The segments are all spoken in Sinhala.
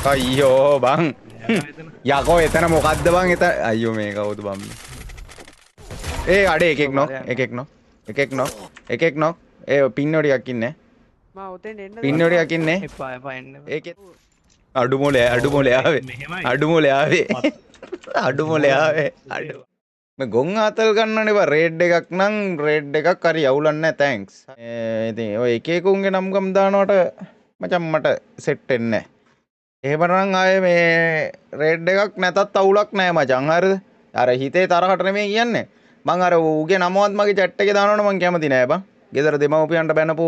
අයියෝ බං යකෝ එතන මොකද්ද බං එතන අයියෝ මේ කවුද බං ඒ අඩේ එකෙක් නොක් එකෙක් නොක් එකෙක් නොක් එකෙක් නොක් ඒ පින්නෝ ටිකක් ඉන්නේ මා ඔතෙන් එන්න පින්නෝ ටිකක් ඉන්නේ එපා එපා එන්න ඒකේ අඩු මොලේ අඩු මොලේ ආවේ අඩු මොලේ ආවේ අඩු මොලේ ආවේ අඩු මේ ගොන් ආතල් ගන්නනේ බා රේඩ් එකක් නම් රේඩ් එකක් හරි අවුලක් නැහැ thanks. ඉතින් ඔය එක එක උන්ගේ නම් ගම් දානවට මචං මට සෙට් වෙන්නේ නැහැ. එහෙම නම් ආයේ මේ රේඩ් එකක් නැතත් අවුලක් නැහැ මචං හරිද? අර හිතේ තරහට නෙමෙයි කියන්නේ. මං අර ඌගේ නමවත් මගේ චැට් එකේ දානවනේ මං කැමති නෑ බං. ගෙදර දෙමව්පියන්ට බැනපු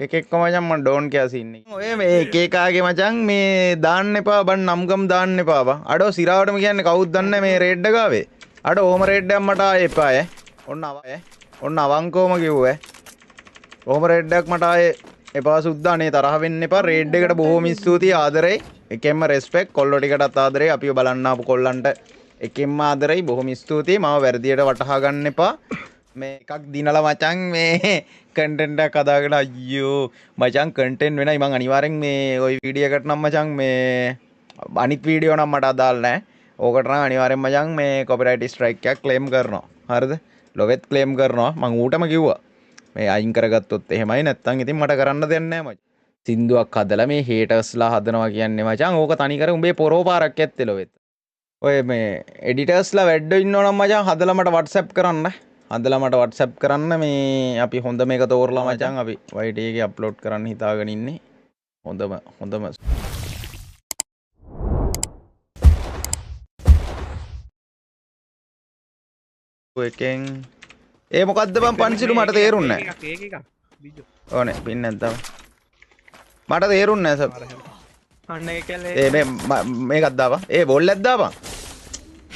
එක එක්ක මචං මං ඩෝන් කියා සීන් එක. ඔය මේ එක එකාගේ මචං මේ දාන්න එපා බං නම් ගම් දාන්න එපා බං. අඩෝ සිරාවටම කියන්නේ කවුද දන්නේ මේ රේඩ් එක ආවේ. අඩ ඕම රේඩ් එකක් මට ආයේ එපා ඈ. ඔන්න ඈ. ඔන්න අවංකවම කිව්වා ඈ. ඕම රේඩ් එකක් මට ආයේ එපා සුද්දා අනේ තරහ වෙන්න එපා. රේඩ් එකට බොහොම ස්තුතියි ආදරේ. එකෙන්ම රෙස්පෙක්ට් කොල්ලෝ ටිකටත් ආදරේ. අපිව බලන්න ආපු කොල්ලන්ට එකෙන්ම ආදරෙයි. බොහොම ස්තුතියි. මාව වැරදියට වටහා ගන්න එපා. මේ එකක් දිනලා මචං මේ කන්ටෙන්ට් එකක් හදාගෙන අයියෝ මචං කන්ටෙන්ට් වෙනයි මං අනිවාර්යෙන් මේ ওই වීඩියෝ එකට නම් මචං මේ අනිත් වීඩියෝ නම් මට අදාළ නෑ. ඕකට නම් අනිවාර්යෙන් මචං මේ කොපිරයිට් ස්ට්‍රයික් එකක් ක්ලේම් කරනවා. හරිද? ලොවෙත් ක්ලේම් කරනවා. මං ඌටම කිව්වා. මේ අයින් කරගත්තොත් එහෙමයි නැත්තම් ඉතින් මට කරන්න දෙයක් නෑ මචං. සින්දුවක් හදලා මේ හේටර්ස්ලා හදනවා කියන්නේ මචං ඕක තනිකර උඹේ පොරෝ පාරක් ඇත්තේ ලොවෙත්. ඔය මේ එඩිටර්ස්ලා වැඩ ඉන්නව නම් මචං හදලා මට WhatsApp කරන්න. හදලා මට WhatsApp කරන්න මේ අපි හොඳම එක තෝරලා මචං අපි YT එකේ අප්ලෝඩ් කරන්න හිතාගෙන ඉන්නේ. හොඳම හොඳම එකෙන් ඒ මොකද්ද බං පන්සිලු මට තේරුන්නේ නැහැ. ඒක එකක් බිජෝ. ඕනේ පින් නැද්දම. මට තේරුන්නේ නැහැ සර්. අන්න ඒක කැලේ. ඒ මේ මේකක් දාපන්. ඒ බෝල් එකක් දාපන්.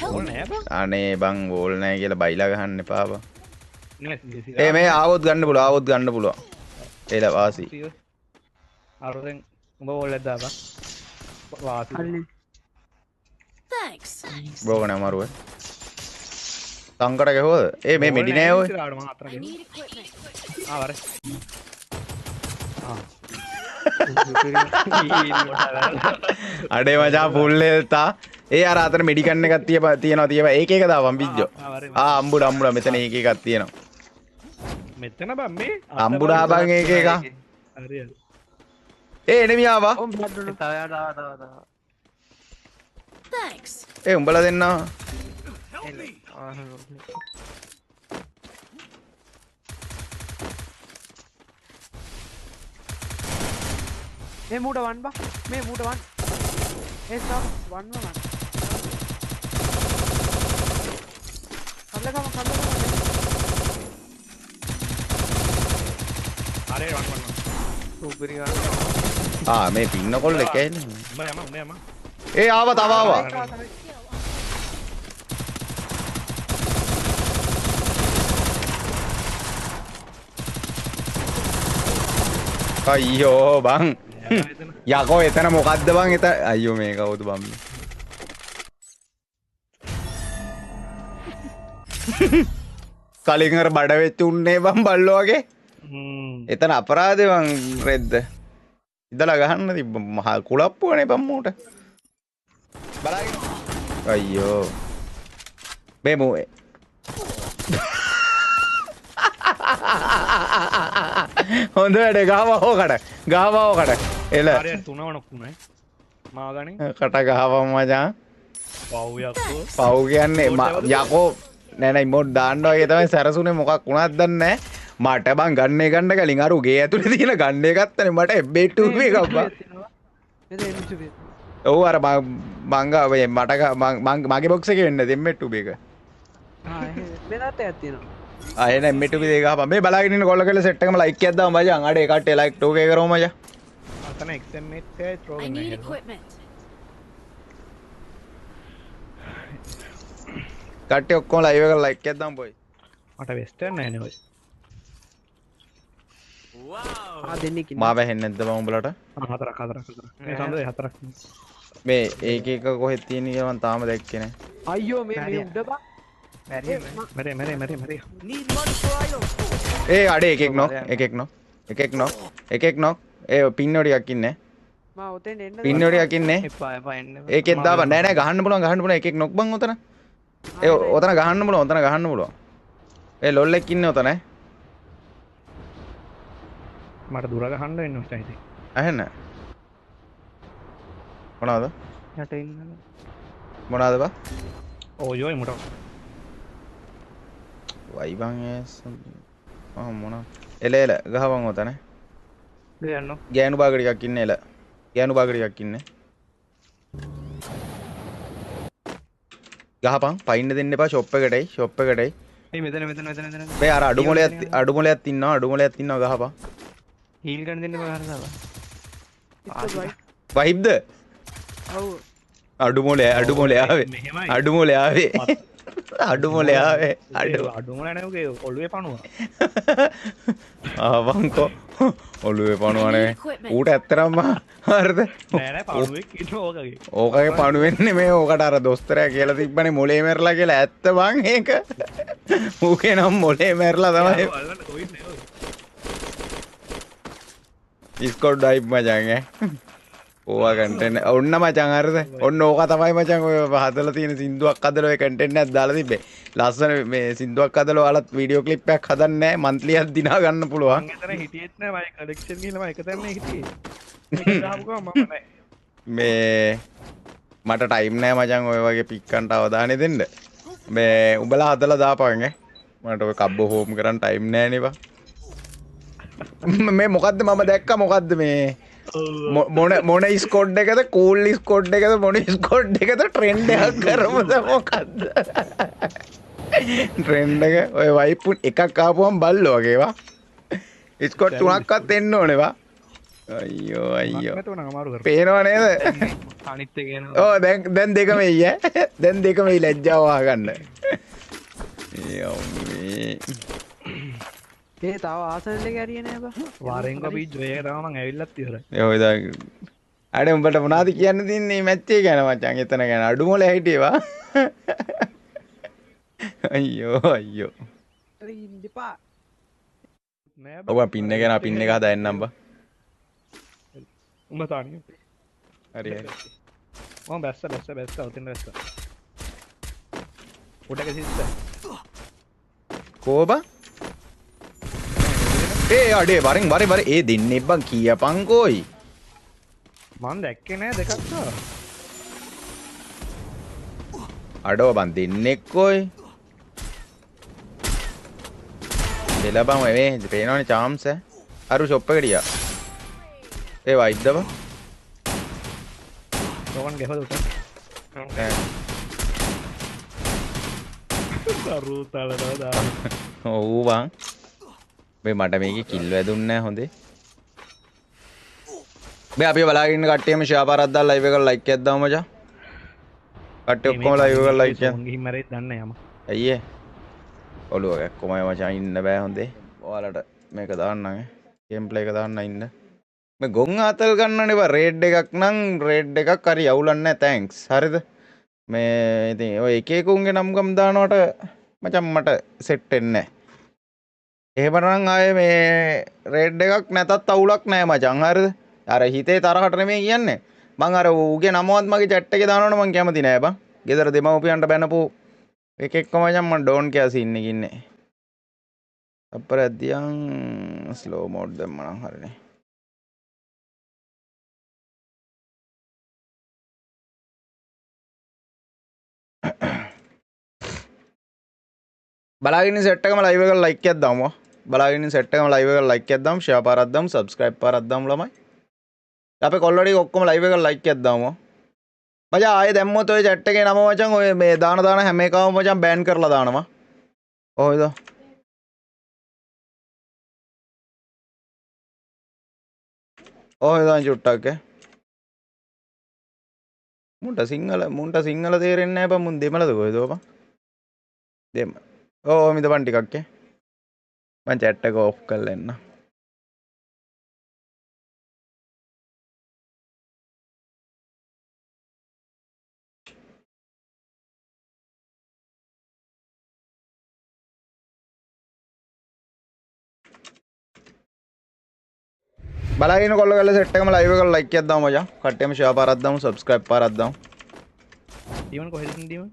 බෝල් නෑ බං. අනේ බං බෝල් නෑ කියලා බයිලා ගහන්න එපා බං. නෑ ඒ මේ ආවොත් ගන්න පුළුවන් ආවොත් ගන්න පුළුවන්. ඒලා වාසි. අර දැන් උඹ බෝල් එකක් දාපන්. වාසි. Thanks. බෝග නෑ අමාරුව. සංකඩ ගැහුවද? ඒ මේ මෙඩි නෑ ඔය. I need equipment. ආ වර. ආ. අඩේ මචං ෆුල් හෙල්ත් ආ. ඒ අර අතන මෙඩි ගන්න එකක් තියනවා තියපා. ඒක එක දාපන් බිජ්ජෝ. ආ අම්බුඩ අම්බුඩ මෙතන ඒක එකක් තියෙනවා. මෙතන බං මේ අම්බුඩා බං ඒක එක. හරි හරි. ඒ එනිමි ආවා. තව තව තව තව. Thanks. ඒ උඹලා දෙන්නා. මේ මූට වන් බා මේ මූට වන් ඒ ස්ටොප් වන් වන් කල්ල ගම කල්ල ගම අරේ වන් වන් සුපිරි වන් ආ මේ පින්න කොල්ල එකයිනේ උඹ යම උඹ යම ඒ ආවා තව ආවා අයියෝ බං යකෝ එතන මොකද්ද බං එතන අයියෝ මේ කවුද බං කලින් අර බඩ වෙච්ච උන්නේ බං බල්ලෝ වගේ එතන අපරාධේ බං රෙද්ද ඉදලා ගහන්න තිබ්බ මහා කුලප්පුවනේ බං මූට බලාගෙන අයියෝ මේ මූ හොඳ වැඩේ ගහවා ඕකට ගහවා ඕකට එල හරි තුනම නොකුනේ මාව ගන්නේ කට ගහවම් මචං පව් යකෝ පව් කියන්නේ යකෝ නෑ නෑ ඉමෝට් දාන්න වගේ තමයි සැරසුනේ මොකක් වුණාද දන්නේ නෑ මට බං ගන්න එක ගන්න කලින් අර උගේ ඇතුලේ තියෙන ගන්න එකත් නේ මට M2 එකක් බං ඔව් අර මං ගාව මට මං මගේ බොක්ස් එකේ වෙන්නේ නැති M2 එක ආ එහෙම මෙතනත් එකක් තියෙනවා ආ එන M2 දෙක ගහපන් මේ බලාගෙන ඉන්න කොල්ල කෙල්ල සෙට් එකම ලයික් එකක් දාමු මචං අඩේ කට්ටිය ලයික් 2K කරමු මචං අතන XM8 එකයි ත්‍රෝ I කරන්න need හැදුවා. equipment. කට්ටිය ඔක්කොම ලයිව් එකට ලයික් එකක් දාමු බොයි මට වෙස්ටර්න් නෑ නේ ඔය ආ දෙන්නෙක් ඉන්නවා මාව ඇහෙන්නේ නැද්ද බං උඹලට ආ හතරක් හතරක් හතරක් මේ සම්බන්ධයි හතරක් මේ ඒක එක කොහෙද තියෙන්නේ කියලා මං තාම දැක්කේ නෑ අයියෝ මේ මේ උඩ බං මැරේ මැරේ මැරේ මැරේ ඒ අඩේ එකෙක් නොක් එකෙක් නොක් එකෙක් නොක් එකෙක් නොක් ඒ පින්නෝ ටිකක් ඉන්නේ මා ඔතෙන් එන්න පින්නෝ ටිකක් ඉන්නේ. එපා එපා එන්න. ඒකෙත් දාපන්. නෑ නෑ ගහන්න පුළුවන් ගහන්න පුළුවන් එකෙක් නොක් බං ඔතන. ඒ ඔතන ගහන්න පුළුවන් ඔතන ගහන්න පුළුවන්. ඒ ලොල්ලෙක් ඉන්නේ ඔතන ඈ. මට දුර ගහන්න වෙන්න ඕනේ ඉතින්. ඇහෙන්න. මොනවාද? යට ඉන්න. මොනවාද බා? ඔය ඔය මුට. වයි බං ඇස්. ආ මොනවා? එල එල ගහපන් ඔතන. ගෑනු. ගෑනු බාග ටිකක් ඉන්නේ එල. ගෑනු බාග ටිකක් ඉන්නේ. ගහපන් පයින්න දෙන්න එපා ෂොප් එකට එයි ෂොප් එකට එයි. මේ මෙතන මෙතන මෙතන මෙතන. මේ අර අඩු මොලයක් අඩු මොලයක් ඉන්නවා අඩු මොලයක් ඉන්නවා ගහපන්. හීල් ගන්න දෙන්න බෑ හරි දාලා. වයිබ්ද? ඔව්. අඩු මොලේ අඩු මොලේ ආවේ. අඩු මොලේ ආවේ. අඩු මොලේ ආවේ. අඩු අඩු මොලේ නේ ඔගේ ඔළුවේ පණුව. ආ වංකෝ ඔළුවේ පණුව නෙවෙයි. ඌට ඇත්තටම හරිද? නෑ නෑ පණුවෙක් ඉන්න ඕකගේ. ඕකගේ පණුවෙන්නේ මේ ඕකට අර දොස්තරයා කියලා තිබ්බනේ මොලේ මැරලා කියලා. ඇත්ත බං ඒක. ඌගේ නම් මොලේ මැරලා තමයි. ස්කොඩ් ඩයිව් මචං ඈ. ඕවා කන්ටෙන්ට් ඔන්න මචං හරිද? ඔන්න ඕක තමයි මචං ඔය හදලා තියෙන සින්දුවක් හදලා ඔය කන්ටෙන්ට් එකක් දාලා තිබ්බේ. ලස්සන මේ සින්දුවක් හදලා ඔයාලත් වීඩියෝ ක්ලිප් එකක් හදන්නේ නැහැ. මන්ත්ලි එකක් දිනා ගන්න පුළුවන්. මං එතන හිටියෙත් නෑ මම කලෙක්ෂන් ගිහලා මම එක තැන හිටියේ. මේක ගහපු ගමන් මම නෑ. මේ මට ටයිම් නෑ මචං ඔය වගේ පික්කන්ට අවධානය දෙන්න. මේ උඹලා හදලා දාපන් ඈ. මට ඔය කබ්බ හෝම් කරන්න ටයිම් නෑ නේ බං. මේ මොකද්ද මම දැක්කා මොකද්ද මේ මොන මොන ස්කොඩ් එකද කූල් ස්කොඩ් එකද මොන ස්කොඩ් එකද ට්‍රෙන්ඩ් එකක් කරමුද මොකද්ද ට්‍රෙන්ඩ් එක ඔය වයිප් එකක් ආපුවම බල්ලෝ වගේ වා ස්කොඩ් තුනක්වත් එන්න ඕනේ වා අයියෝ අයියෝ පේනව නේද අනිත් එක එනවා ඔව් දැන් දැන් දෙකම එයි ඈ දැන් දෙකම එයි ලැජ්ජාව වහගන්න මේ ඒ තව ආසනල් එක ඇරියේ නෑ බා. වරෙන් කො බීජ් ඔය එක තමයි මං ඇවිල්ලත් ඉවරයි. ඒ ඔය දැන් අඩේ උඹට මොනවද කියන්න තින්නේ මේ මැච් එක ගැන මචං එතන ගැන අඩු මොලේ හිටියේ වා. අයියෝ අයියෝ. ඉන්න එපා. නෑ බා. ඔබ පින් එක නා පින් එක හදා එන්නම් බා. උඹ තානිය. හරි හරි. මම බැස්ස බැස්ස බැස්ස ඔතෙන් බැස්ස. උඩක සිස්ස. කෝ බා? ඒ අඩේ වරෙන් වරෙන් වරෙන් ඒ දෙන්නේ බං කියපන්කෝයි මං දැක්කේ නෑ දෙකක් ආවා අඩෝ බං දෙන්නෙක් කොයි දෙලා බං ඔය මේ පේනවනේ චාම්ස් ඈ අරු ෂොප් එකට ගියා ඒ වයිබ්ද බං රෝවන් ගැහුවද උට නෑ අරු තලනවා දාන්න ඔව් බං මේ මට මේකේ කිල් වැදුන්නේ නැහැ හොඳේ. මේ අපි බලාගෙන ඉන්න කට්ටියම ෂෙයා පාරක් දාලා ලයිව් එකට ලයික් එකක් දාමු මචං. කට්ටිය ඔක්කොම ලයිව් එකට ලයික් එකක්. මං ගිහින් මැරෙයිද දන්නේ නැහැ යම. ඇයි ඒ? ඔළුව ඔක්කොමයි මචං ඉන්න බෑ හොඳේ. ඔයාලට මේක දාන්නම් ඈ. ගේම් ප්ලේ එක දාන්න ඉන්න. මේ ගොන් ආතල් ගන්නනේ බා රේඩ් එකක් නම් රේඩ් එකක් හරි අවුලක් නැහැ thanks. හරිද? මේ ඉතින් ඔය එක එක උන්ගේ නම් ගම් දානවට මචං මට සෙට් වෙන්නේ නැහැ. එහෙමනම් ආයේ මේ රේඩ් එකක් නැතත් අවුලක් නෑ මචං හරිද? අර හිතේ තරහට නෙමෙයි කියන්නේ. මං අර ඌගේ නමවත් මගේ චැට් එකේ දානවනේ මං කැමති නෑ බං. ගෙදර දෙමව්පියන්ට බැනපු එක එක්ක මචං මං ඩෝන් කියා සීන් එකේ ඉන්නේ. අපරයක් දියන් ස්ලෝ මෝඩ් දැම්මා නම් හරිනේ. බලාගෙන ඉන්න සෙට් එකම ලයිව් එකට ලයික් එකක් දාමු. බලාගෙන ඉන්න සෙට් එකම ලයිව් එකට ලයික් එකක් දාමු, ෂෙයා පාරක් දාමු, සබ්ස්ක්‍රයිබ් පාරක් දාමු ළමයි. අපේ කොල්ලෝ ටික ඔක්කොම ලයිව් එකට ලයික් එකක් දාමු. මචං ආයේ දැම්මොත් ඔය චැට් එකේ නම මචං ඔය මේ දාන දාන හැම එකම මචං බෑන් කරලා දානවා. ඔයද ඔය දාන චුට්ටක් ඈ. මුන්ට සිංහල තේරෙන්නේ නැහැ බං. මුන් දෙමළද කොහෙද බං? දෙම. ඔව් ඔව් මිදපන් ටිකක් ඈ. මං චැට් එක ඔෆ් කරලා එන්න. බලාගෙන කොල්ල ගල්ල සෙට් එකම ලයිව් එක ලයික් එකක් දාමු මචං. කට්ටියම ෂෙයා පාරක් දාමු, සබ්ස්ක්‍රයිබ් පාරක් දාමු. ඩීමන් කොහෙද ඉන්නේ ඩීමන්?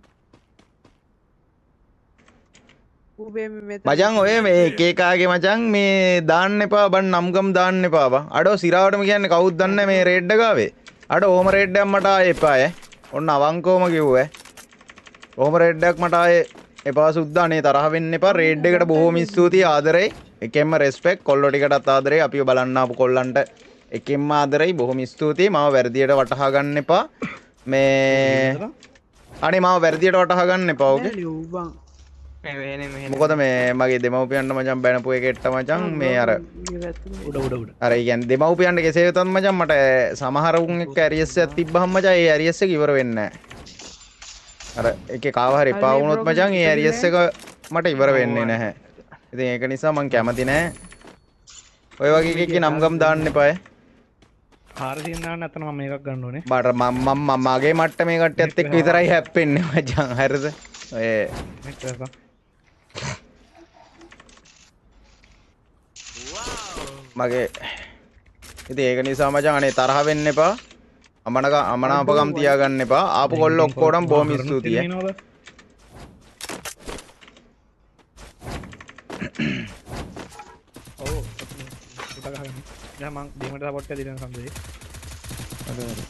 මචං ඔය මේ එක එකාගේ මචං මේ දාන්න එපා බං, නම්ගම් දාන්න එපා බං. අඩෝ සිරාවටම කියන්නේ කවුද දන්නේ මේ රේඩ් එක ආවේ. අඩෝ ඕම රේඩ් එකක් මට ආයේ එපා ඈ. ඔන්න අවංකවම කිව්වා ඈ. ඕම රේඩ් එකක් මට ආයේ එපා සුද්දා. අනේ තරහ වෙන්න එපා. රේඩ් එකට බොහොම ස්තුතියි, ආදරෙයි. එකෙන්ම රෙස්පෙක්ට් කොල්ලෝ ටිකටත් ආදරෙයි. අපිව බලන්න ආපු කොල්ලන්ට එකෙන්ම ආදරෙයි. බොහොම ස්තුතියි. මාව වැරදියට වටහා ගන්න එපා. මේ අනේ මාව වැරදියට වටහා ගන්න එපා. ඕකේ. මොකද මේ මගේ දෙමව්පියන්ට මචං බැනපු එකෙට්ට මචං මේ අර උඩ උඩ උඩ අර ඒ කියන්නේ දෙමව්පියන්ට කෙසේ වෙතත් මචං මට සමහර උන් එක්ක ඇරියස් එකක් තිබ්බහම මචං ඒ ඇරියස් එක ඉවර වෙන්නේ නැහැ. අර එකේ කාව හරි එපා වුණොත් මචං ඒ ඇරියස් එක මට ඉවර වෙන්නේ නැහැ. ඉතින් ඒක නිසා මං කැමති නෑ ඔය වගේ එකේ නම් ගම් දාන්න එපා ඈ. 400 දාන්න නැත්නම් මම මේකක් ගන්න ඕනේ. බාට මම මම මගේ මට්ටමේ කට්ටියත් එක්ක විතරයි හැප්පෙන්නේ මචං. හරිද? ඔය මගේ ඉතින් ඒක නිසා මචං අනේ තරහ වෙන්න එපා. අමනක අමනාපකම් තියාගන්න එපා. ආපු කොල්ල ඔක්කොටම බොහොම ස්තුතියි ඈ. ඔව් උඩ ගහගන්න. දැන් මං ඩීමන්ට සපෝට් එක දෙන්න සම්දේ. හරි හරි.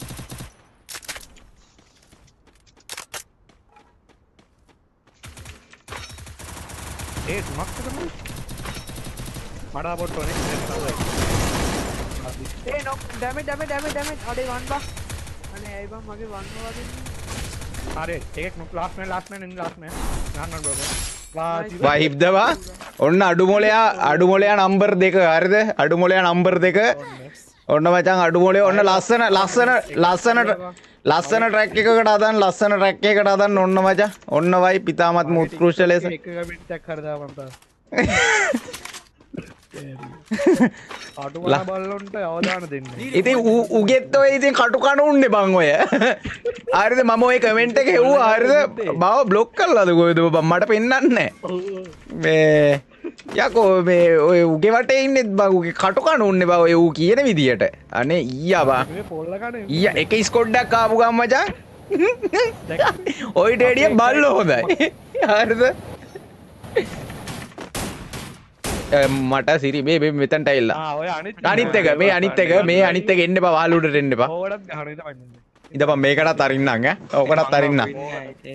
ඒ තුනක් විතර මට සපෝට් ඕනේ. ඒ නොක් ඩැමේජ් ඩැමේජ් ඩැමේජ් ඩැමේජ් අඩේ වන් බා. අනේ ඇයි බං මගේ වන් වදින්නේ. හරි එකෙක් නොක් ලාස්ට් මෑන් ලාස්ට් මෑන් ඉන් ලාස්ට් මෑන් ගහන්න බ්‍රෝ. වයිබ් දවා ඔන්න අඩු මොලයා අඩු මොලයා නම්බර් 2 හරිද? අඩු මොලයා නම්බර් 2 ඔන්න මචං අඩු මොලේ ඔන්න ලස්සන ලස්සන ලස්සන ලස්සන ට්‍රැක් එකකට හදන්න, ලස්සන ට්‍රැක් එකකට හදන්න ඔන්න මචං. ඔන්න වයිබ් ඉතාමත්ම උත්කෘෂ්ඨ ලෙස එක කමෙන්ට් එකක් හරි දාපන් තා. අඩු මොන බල්ලොන්ට අවදාන දෙන්න. ඉතින් උගෙත් ඔය ඉතින් කටු කන උන්නේ බං ඔය. හරිද? මම ඔය කමෙන්ට් එක හෙව්වා හරිද? මාව බ්ලොක් කළාද කොහෙද බං මට පෙන්නන්නේ නැහැ. මේ යකෝ මේ ඔය උගේ වටේ ඉන්නෙත් බං උගේ කටු කන උන්නේ බං ඔය ඌ කියන විදියට. අනේ ඊයා බං. මේ පොල්ල කන ඊයා එක ස්කොඩ් එකක් ආපු ගමන් මචං ඔයිට වැඩිය බල්ලෝ හොඳයි. හරිද? මට සිරි මේ මේ මෙතනට ඇවිල්ලා. ආ ඔය අනිත් අනිත් එක මේ අනිත් එක මේ අනිත් එක එන්න එපා වහල් උඩට එන්න එපා. ඕකටත් ගහන විතරයි ඉන්නේ. ඉඳපන් මේකටත් අරින්නම් ඈ. ඕකටත් අරින්නම්.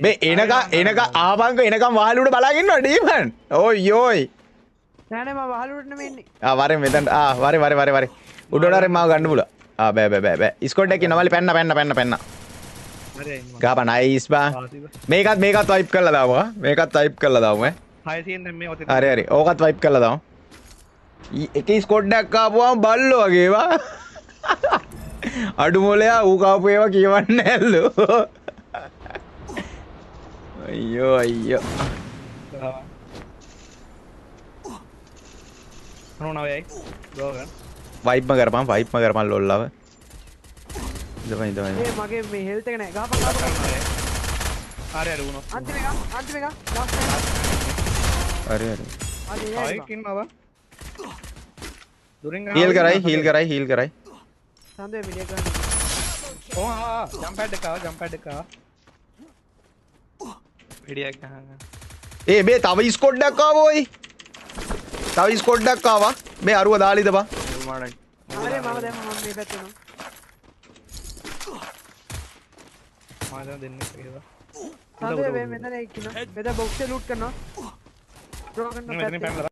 මේ එනක එනක ආවංක එනකම් වහල් උඩ බලාගෙන ඉන්නවා ඩීමන්. ඔයි ඔයි. නෑ නෑ මම වහල් උඩට නෙමෙයි ඉන්නේ. ආ වරේ මෙතනට ආ වරේ වරේ වරේ වරේ. උඩට වරේ මාව ගන්න පුළුවන්. ආ බෑ බෑ බෑ බෑ. ස්කොඩ් එකේ නවලි පැන්න පැන්න පැන්න පැන්න. හරි ඉන්නවා. ගාපන් නයිස් බා. මේකත් මේකත් වයිප් කරලා දාමු ආ. මේකත් වයිප් කරලා දාමු ඈ. 600 දැන් මේ ඔතන. හරි හරි. ඕකත් වයිප් කරලා දාමු. එක ස්කොඩ් එකක් ආපුවාම බල්ලෝ වගේ වා. අඩු මොලයා ඌ කාපු ඒවා කියවන්නේ නැල්ලු. අයියෝ අයියෝ. 99යි. බ්‍රෝගන්. වයිප්ම කරපන් වයිප්ම කරපන් ලොල්ලව. ඉඳපන් ඉඳපන්. ඒ මගේ මේ හෙල්ත් එක නෑ. ගහපන් ගහපන්. හරි හරි වුණා. අන්තිම එක අන්තිම එක ලාස්ට් එක. හරි හරි. ආයෙත් ඉන්නවා බං. දුරින් ගහනවා. හීල් කරයි හීල් කරයි හීල් කරයි. සඳේ මිඩිය ගන්න. ඔව් ආ ජම්ප් පැඩ් එක ආවා ජම්ප් පැඩ් එක ආවා. වෙඩියක් ගහන්න. ඒ මේ තව ස්කොඩ් එකක් ආවා ඔයි. තව ස්කොඩ් එකක් ආවා. මේ අරුව දාලිද බං. හරි මම දැන් මම මේ පැත්තේ එනවා. මම දැන් දෙන්නෙක් කියලා. සඳේ මේ මෙතන එක් ඉන්නවා. මෙතන බොක්ස් එක ලූට් කරනවා. බ්‍රෝකන් මෙතනින් පැනලා.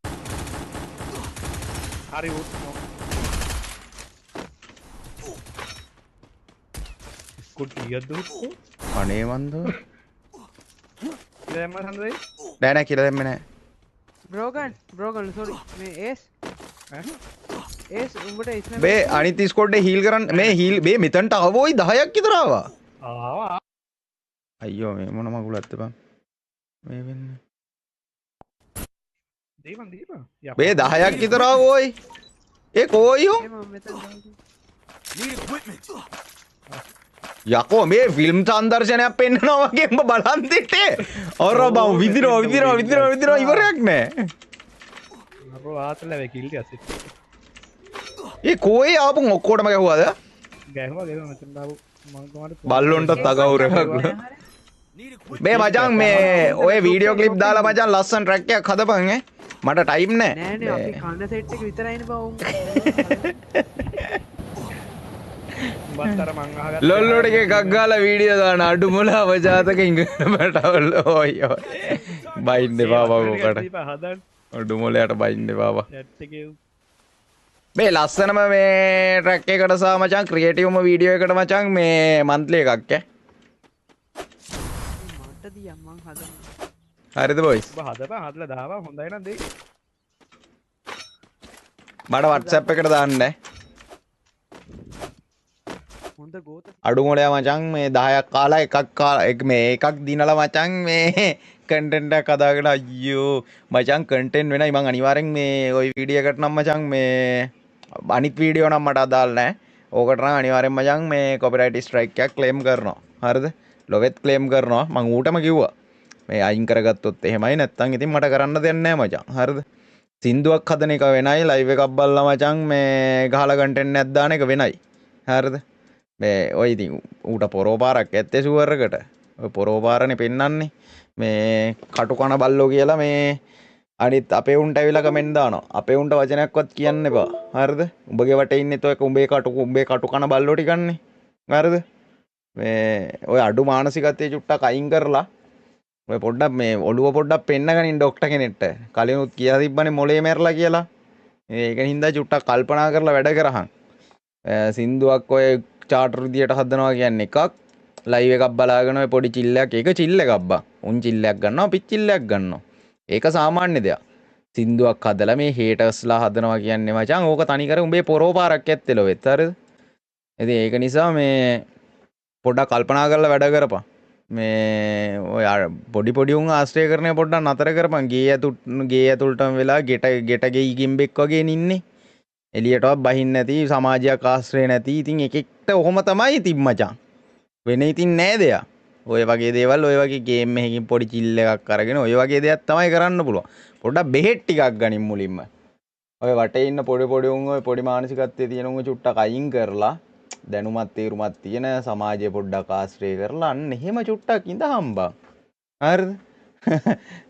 හරි උත් ස්කොඩ් කීයක්ද උත්? අනේ මන්ද. කියලා දැම්මා සඳේ? නෑ නෑ කියලා දැම්මේ නෑ. බ්‍රෝකන් බ්‍රෝකන් සෝරි මේ ඒස් ඈ ඒස් උඹට ඉස්න මේ අනිත් ස්කොඩ් එක හීල් කරන්න මේ හීල් මේ මෙතනට ආවෝයි 10ක් විතර ආවා. ආවා. අයියෝ මේ මොන මගුලක්ද බං මේ වෙන්නේ. දීපන් දීපන්. මේ 10ක් විතර ආවෝයි. ඒ කොයියෝ? යකෝ මේ ෆිල්ම් සංදර්ශනයක් පෙන්නනවා වගේ උඹ බලන් තිට්ටේ. අර බං විදිනවා විදිනවා විදිනවා විදිනවා ඉවරයක් නෑ. අපෝ ආතල හැබැයි කිල් ටිකක් සෙට්. ඒ කොහේ ආපුන් ඔක්කොටම ගැහුවාද? ගැහුවා ගැහුවා මචං ආපු මං කොහමද බල්ලොන්ටත් අගෞරවයක්. මේ මචං මේ ඔය වීඩියෝ ක්ලිප් දාලා මචං ලස්සන ට්‍රැක් එකක් හදපන් ඈ. මට ටයිම් නෑ. නෑ නේ අපි කන්න සෙට් එක විතරයිනේ බං උන්. උඹත් අර මං අහගත්ත ලොල්ලෝ ටික එකක් ගාලා වීඩියෝ දාන අඩු මොල අවජාතක ඉංගන මට ඔය ඔය බයින්න එපා බං ඔකට. අඩු මොලයට බයින්න එපා බං. මේ ලස්සනම මේ ට්‍රැක් එකට සහ මචං ක්‍රියේටිව්ම වීඩියෝ එකට මචං මේ මන්ත්ලි එකක් ඈ. මට දියම් මං හදන්න. හරිද බොයිස්? ඔබ හදපන් හදලා දාපන් හොඳයි නම් දෙයි. මට WhatsApp එකට දාන්න ඈ. හොඳ ගෝත අඩු මොලයා මචං මේ 10ක් කාලා එකක් කාලා මේ එකක් දිනලා මචං මේ කන්ටෙන්ට් එකක් හදාගෙන අයියෝ මචං කන්ටෙන්ට් වෙනයි මං අනිවාර්යෙන් මේ ওই වීඩියෝ එකට නම් මචං මේ අනිත් වීඩියෝ නම් මට අදාළ නෑ. ඕකට නම් අනිවාර්යෙන් මචං මේ කොපිරයිට් ස්ට්‍රයික් එකක් ක්ලේම් කරනවා. හරිද? ලොවෙත් ක්ලේම් කරනවා. මං ඌටම කිව්වා. මේ අයින් කරගත්තොත් එහෙමයි නැත්තම් ඉතින් මට කරන්න දෙයක් නෑ මචං. හරිද? සින්දුවක් හදන එක වෙනයි ලයිව් එකක් බලලා මචං මේ ගහලා කන්ටෙන්ට් එකක් දාන එක වෙනයි. හරිද? මේ ඔය ඉතින් ඌට පොරෝ පාරක් ඇත්තේ ෂුවර් එකට. ඔය පොරෝ පාරනේ පෙන්නන්නේ. මේ කටු කන බල්ලෝ කියලා මේ අනිත් අපේ උන්ට ඇවිල්ලා කමෙන්ට් දානවා. අපේ උන්ට වචනයක්වත් කියන්න එපා. හරිද? උඹගේ වටේ ඉන්නෙත් ඔය උඹේ කටු කන බල්ලෝ ටිකන්නේ. හරිද? මේ ඔය අඩු මානසිකත්වයේ චුට්ටක් අයින් කරලා ඔය පොඩ්ඩක් මේ ඔළුව පොඩ්ඩක් පෙන්නගනින් ඩොක්ටර් කෙනෙක්ට. කලිනුත් කියලා තිබ්බනේ මොලේ මැරලා කියලා. ඒක හින්දා චුට්ටක් කල්පනා කරලා වැඩ කරහන්. සින්දුවක් ඔය චාටර් විදියට හදනවා කියන්නේ එකක්. ලයිව් එකක් බලාගෙන ඔය පොඩි චිල් එකක් ඒක චිල් එකක් බං. උන් චිල් එකක් ගන්නවා අපිත් චිල් එකක් ගන්නවා. ඒක සාමාන්‍ය දෙයක්. සින්දුවක් හදලා මේ හේටර්ස්ලා හදනවා කියන්නේ මචං ඕක තනිකර උඹේ පොරෝ පාරක් ඇත්තේ ලොවෙත්. හරිද? ඉතින් ඒක නිසා මේ පොඩ්ඩක් කල්පනා කරලා වැඩ කරපන්. මේ ඔය පොඩි පොඩි උන් ආශ්‍රය කරන එක පොඩ්ඩක් නතර කරපන්. ගේ ඇතුළටම වෙලා ගෙට ගෙයි ගිම්බෙක් වගේ ඉන්නේ. එළියටවත් බහින්න නැති සමාජයක් ආශ්‍රය නැති. ඉතින් එකෙක්ට ඔහොම තමයි ඉතින් මචං. වෙන ඉතින් නෑ දෙයක්. ඔය වගේ දේවල් ඔය වගේ ගේම් එකකින් පොඩි චිල් එකක් අරගෙන ඔය වගේ දෙයක් තමයි කරන්න පුළුවන්. පොඩ්ඩක් බෙහෙත් ටිකක් ගනින් මුලින්ම. ඔය වටේ ඉන්න පොඩි පොඩි උන් ඔය පොඩි මානසිකත්වයේ තියෙන උන් චුට්ටක් අයින් කරලා දැනුමත් තේරුමත් තියෙන සමාජය පොඩ්ඩක් ආශ්‍රය කරලා අන්න එහෙම චුට්ටක් ඉඳහම් බං. හරිද?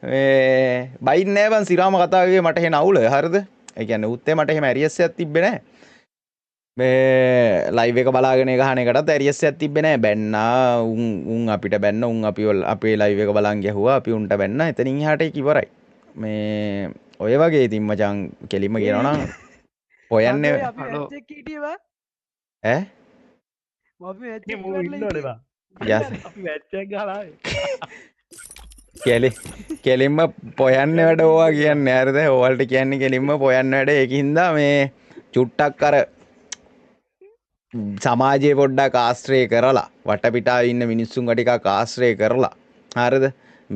මේ බයින් නෑ බං සිරාම කතා කිව්වේ මට එහෙන අවුල. හරිද? ඒ කියන්නේ උත්තේ මට එහෙම ඇරියස් එකක් තිබ්බේ නෑ. මේ ලයිව් එක බලාගෙන ගහන එකටත් ඇරියස් එකක් තිබ්බේ නෑ. බැන්නා උන් අපිට බැන්න උන් අපි අපේ ලයිව් එක බලන් ගැහුවා අපි උන්ට බැන්නා. එතනින් එහාට ඒක ඉවරයි. මේ ඔය වගේ ඉතින් මචං කෙලින්ම කියනවා නම් හොයන්නේ අපි මැච් එකේ හිටියේ බං. ඈ අපි මැච් මේ එක මූ ඉවරලා ඉන්නවනේ බං. යස් අපි මැච් එකක් ගහලා ආවේ. කෙලින්ම පොයන්න වැඩ ඕවා කියන්නේ. හරිද? ඕවලට කියන්නේ කෙලින්ම පොයන්න වැඩ. ඒකින්ද මේ චුට්ටක් අර සමාජයේ පොඩ්ඩක් ආශ්‍රය කරලා වටපිටාවේ ඉන්න මිනිස්සුන්ව ටිකක් ආශ්‍රය කරලා හරිද?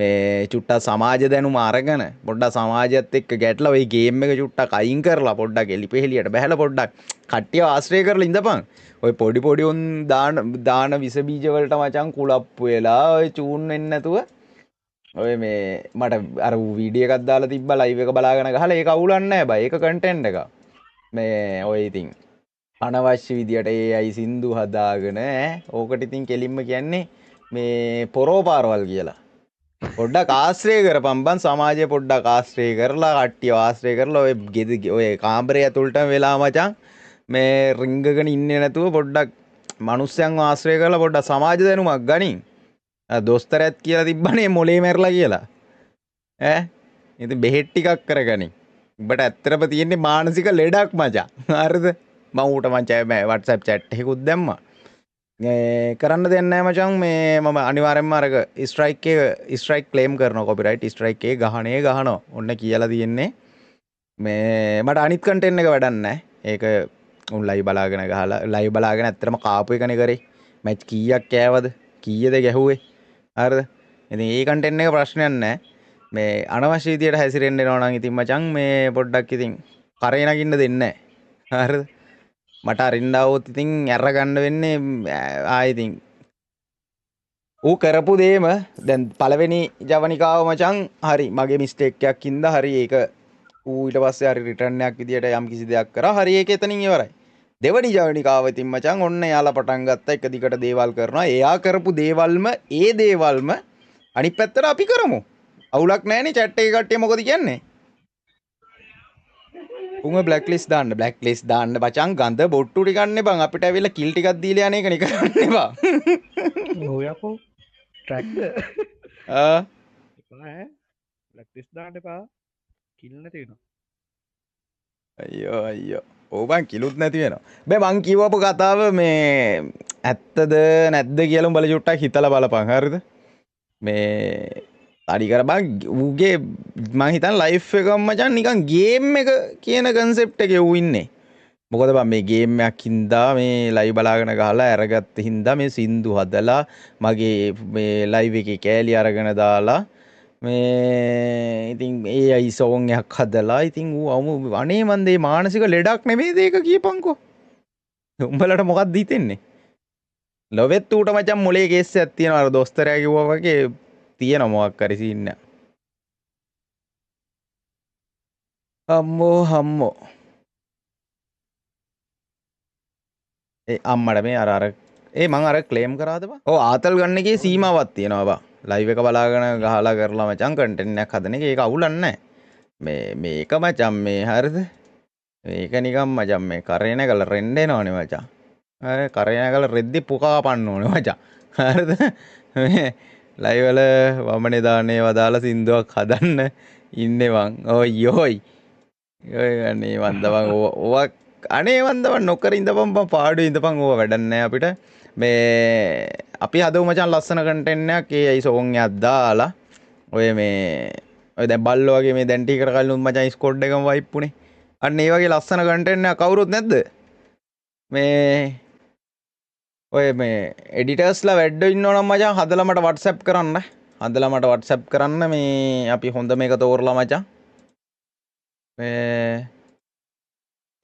මේ චුට්ටක් සමාජ දැනුම අරගෙන පොඩ්ඩක් සමාජයත් එක්ක ගැටලා ඔය ගේම් එක චුට්ටක් අයින් කරලා පොඩ්ඩක් එලිපෙහෙලියට බහැලා පොඩ්ඩක් කට්ටියව ආශ්‍රය කරලා ඉඳපන්. ඔය පොඩි පොඩි උන් දාන විස බීජ වලට මචං කුලප්පු වෙලා ඔය චූන් වෙන්නේ නැතුව ඔය මේ මට අර වීඩියෝ එකක් දාලා තිබ්බා ලයිව් එක බලාගෙන ගහලා ඒක අවුලක් නෑ බයි. ඒක කන්ටෙන්ට් එකක්. මේ ඔය ඉතින් අනවශ්‍ය විදියට AI සින්දු හදාගෙන ඈ ඕකට ඉතින් කෙලින්ම කියන්නේ මේ පොරෝ පාරවල් කියලා. පොඩ්ඩක් ආශ්‍රය කරපන් බං සමාජය පොඩ්ඩක් ආශ්‍රය කරලා කට්ටියව ආශ්‍රය කරලා ඔය ඔය කාමරේ ඇතුළටම වෙලා මචං මේ රිංගගෙන ඉන්නේ නැතුව පොඩ්ඩක් මනුස්සයන්ව ආශ්‍රය කරලා පොඩ්ඩක් සමාජ දැනුමක් ගනින්. දොස්තරයත් කියලා තිබ්බනේ මොලේ මැරලා කියලා. ඈ ඉතින් බෙහෙත් ටිකක් කරගනින්. උඹට ඇත්තටම තියෙන්නේ මානසික ලෙඩක් මචං. හරිද? මං ඌට මං මේ WhatsApp chat එකකුත් දැම්මා. මේ කරන්න දෙයක් නෑ මචං. මේ මම අනිවාර්යෙන්ම අරක ස්ට්‍රයික් එක ස්ට්‍රයික් ක්ලේම් කරනවා. කොපිරයිට් ස්ට්‍රයික් එක ගහනේ ගහනවා. ඔන්න කියලා තියෙන්නේ. මේ මට අනිත් කන්ටෙන්ට් එක වැඩක් නෑ. ඒක උන් ලයිව් බලාගෙන ගහලා ලයිව් බලාගෙන ඇත්තටම කාපු එකනේ කරේ. මැච් කීයක් කෑවද? කීයද ගැහුවේ? හරිද? ඉතින් ඒ කන්ටෙන්ට් එක ප්‍රශ්නයක් නෑ. මේ අනවශ්‍ය විදියට හැසිරෙන්න එනවා නම් ඉතින් මචං මේ පොඩ්ඩක් ඉතින් කරේ නගින්න දෙන්නේ නෑ. හරිද? මට අරින්න ආවොත් ඉතින් ඇර ගන්න වෙන්නේ ආයෙ ඉතින් ඌ කරපු දේම දැන් පළවෙනි ජවනිකාව මචං හරි මගේ මිස්ටේක් එකක් හින්දා හරි ඒක ඌ ඊට පස්සේ හරි රිටර්න් එකක් විදියට යම් කිසි දෙයක් කරා හරි ඒක එතනින් ඉවරයි. දෙවනි ජවනිකාව ඉතින් මචං ඔන්න එයාලා පටන් ගත්තා එක දිගට දේවල් කරනවා. එයා කරපු දේවල්ම ඒ දේවල්ම අනිත් පැත්තට අපි කරමු. අවුලක් නැහැනේ චැට් එකේ කට්ටිය මොකද කියන්නේ? උන්ව බ්ලැක් ලිස්ට් දාන්න බ්ලැක් ලිස්ට් දාන්න මචං ගඳ බොට්ටු ටිකක් නේ බං අපිට ඇවිල්ලා කිල් ටිකක් දීලා යන එක නේ කරන්න එපා. ඔව් යකෝ ට්‍රැක්ද? ආ එපා ඈ බ්ලැක් ලිස්ට් දාන්න එපා. කිල් නැති වෙනවා. අයියෝ අයියෝ ඔව් බං කිලුත් නැති වෙනවා. බෑ මං කියවපු කතාව මේ ඇත්තද නැද්ද කියලා උඹලා චුට්ටක් හිතලා බලපන් හරිද? මේ අඩි කර බං ඌගේ මං හිතන්නේ ලයිෆ් එකම මචං නිකන් ගේම් එක කියන කන්සෙප්ට් එකේ ඌ ඉන්නේ. මොකද බං මේ ගේම් එකක් හින්දා මේ ලයිව් බලාගෙන ගහලා අරගත්ත හින්දා මේ සින්දු හදලා මගේ මේ ලයිව් එකේ කෑලි අරගෙන දාලා මේ ඉතින් AI song එකක් හදලා ඉතින් ඌ අමු අනේ මන් දේ මානසික ලෙඩක් නෙමෙයිද ඒක කියපන්කෝ. උඹලට මොකක්ද හිතෙන්නේ? ලොවෙත් ඌට මචං මොලේ කේස් එකක් තියෙනවා අර දොස්තරයා කිව්වා වගේ තියෙන මොකක් හරි සීන් එක. අම්මෝ අම්මෝ. ඒ අම්මට මේ අර අර ඒ මං අර ක්ලේම් කරාද බං? ඔව් ආතල් ගන්න එකේ සීමාවක් තියෙනවා බං. ලයිව් එක බලාගෙන ගහලා කරලා මචං කන්ටෙන්ට් එකක් හදන එක ඒක අවුලක් නෑ. මේ මේක මචං මේ හරිද? මේක නිකන් මචං මේ කරේ නැගලා රෙන්ඩ එනවනේ මචං. හරි කරේ නැගලා රෙද්දි පුකා පන්න ඕනේ මචං. හරිද? මේ ලයිව් වල වමනේ දාන ඒවා දාලා සින්දුවක් හදන්න ඉන්නේ මං. ඔයි ඔයි. ඔය අනේ මන්ද බං ඕවා අනේ මන්ද බං නොකර ඉඳපන් බං පාඩුවේ ඉඳපන් ඕවා වැඩක් නෑ අපිට. මේ අපි හදමු මචං ලස්සන කන්ටෙන්ට් එකක් ඒ අයි සෝන් එකක් දාලා ඔය මේ ඔය දැන් බල්ලෝ වගේ මේ දැන් ටිකකට කලින් උන් මචං ස්කොඩ් එකම වයිප් වුණේ. අන්න ඒ වගේ ලස්සන කන්ටෙන්ට් එකක් කවුරුත් නැද්ද? මේ ඔය මේ එඩිටර්ස්ලා වැඩ ඉන්නව නම් මචං හදලා මට WhatsApp කරන්න. හදලා මට WhatsApp කරන්න මේ අපි හොඳ මේක තෝරලා මචං. මේ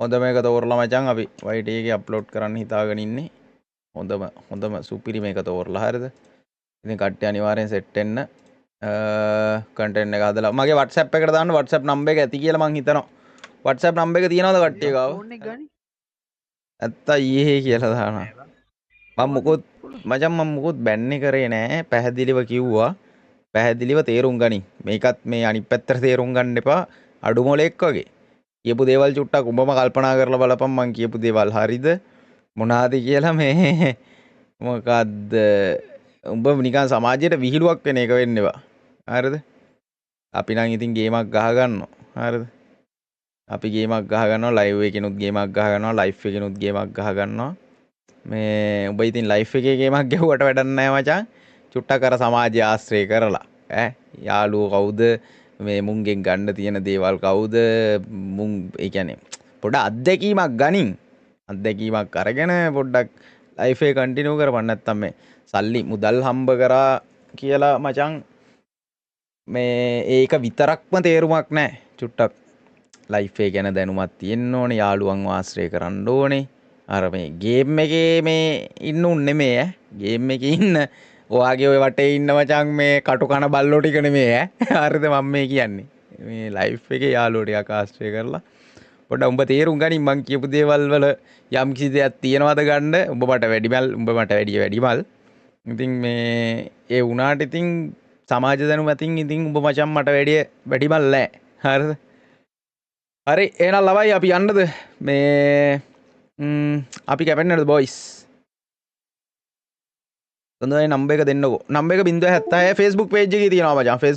හොඳ මේක තෝරලා මචං අපි YT එකේ අප්ලෝඩ් කරන්න හිතාගෙන ඉන්නේ. හොඳම හොඳම සුපිරි මේක තෝරලා හරිද? ඉතින් කට්ටිය අනිවාර්යෙන් සෙට් වෙන්න. කන්ටෙන්ට් එක හදලා මගේ WhatsApp එකට දාන්න WhatsApp number එක ඇති කියලා මං හිතනවා. WhatsApp number එක තියනවද කට්ටිය ගාව? ෆෝන් එක ගනි. ඇත්ත ඊයේ කියලා දානවා. මං මොකොත් මචං මං මොකොත් බැන්නේ කරේ නෑ. පැහැදිලිව කිව්වා. පැහැදිලිව තේරුම් ගනි. මේකත් මේ අනිත් පැත්තට තේරුම් ගන්න එපා. අඩු මොලෙක් වගේ. කියපු දේවල් චුට්ටක් උඹම කල්පනා කරලා බලපන් මං කියපු දේවල් හරිද මොනාද කියලා මේ මොකද්ද උඹ නිකන් සමාජයට විහිළුවක් වෙන එක වෙන්න එපා. හරිද? අපි නම් ඉතින් ගේමක් ගහ ගන්නවා. හරිද? අපි ගේමක් ගහ ගන්නවා ලයිව් එකකිනුත් ගේමක් ගහ ගන්නවා ලයිෆ් එකකිනුත් ගේමක් ගහ ගන්නවා. මේ උඹ ඉතින් ලයිෆ් එකේ ගේමක් ගැහුවට වැඩක් නෑ මචං. චුට්ටක් අර සමාජය ආශ්‍රය කරලා ඈ යාළුවෝ කවුද මේ මුන්ගෙන් ගන්න තියෙන දේවල් කවුද මුන් ඒ කියන්නේ පොඩ අත්දැකීමක් ගනින්. අත්දැකීමක් අරගෙන පොඩ්ඩක් ලයිෆ් එක කන්ටිනියු කරපන්. නැත්තම් මේ සල්ලි මුදල් හම්බ කරා කියලා මචං මේ ඒක විතරක්ම තේරුමක් නෑ. චුට්ටක් ලයිෆ් එක ගැන දැනුමක් තියෙන්න ඕනේ. යාළුවන්ව ආශ්‍රය කරන්න ඕනේ. අර මේ ගේම් එකේ මේ ඉන්න උන් නෙමෙයි ඈ. ගේම් එකේ ඉන්න ඔයාගේ ඔය වටේ ඉන්න මචං මේ කටු කන බල්ලෝ ටික නෙමෙයි ඈ. හරිද මම මේ කියන්නේ? මේ ලයිෆ් එකේ යාළුවෝ ටිකක් ආශ්‍රය කරලා පොඩ්ඩක් උඹ තේරුම් ගනින් මං කියපු දේවල් වල යම් කිසි දෙයක් තියෙනවද ගන්න. උඹ මට වැඩිමල් උඹ මට වැඩිය වැඩිමල්. ඉතින් මේ ඒ වුණාට ඉතින් සමාජ දැනුම අතින් ඉතින් උඹ මචං මට වැඩිය වැඩිමල් නෑ. හරිද? හරි එහෙනම් ළමයි අපි යන්නද? මේ අපි කැපෙන්නද බොයිස්? හොඳයි නම්බර් එක දෙන්නකෝ. නම්බර් එක 076 Facebook page එකේ තියෙනවා මචං. Facebook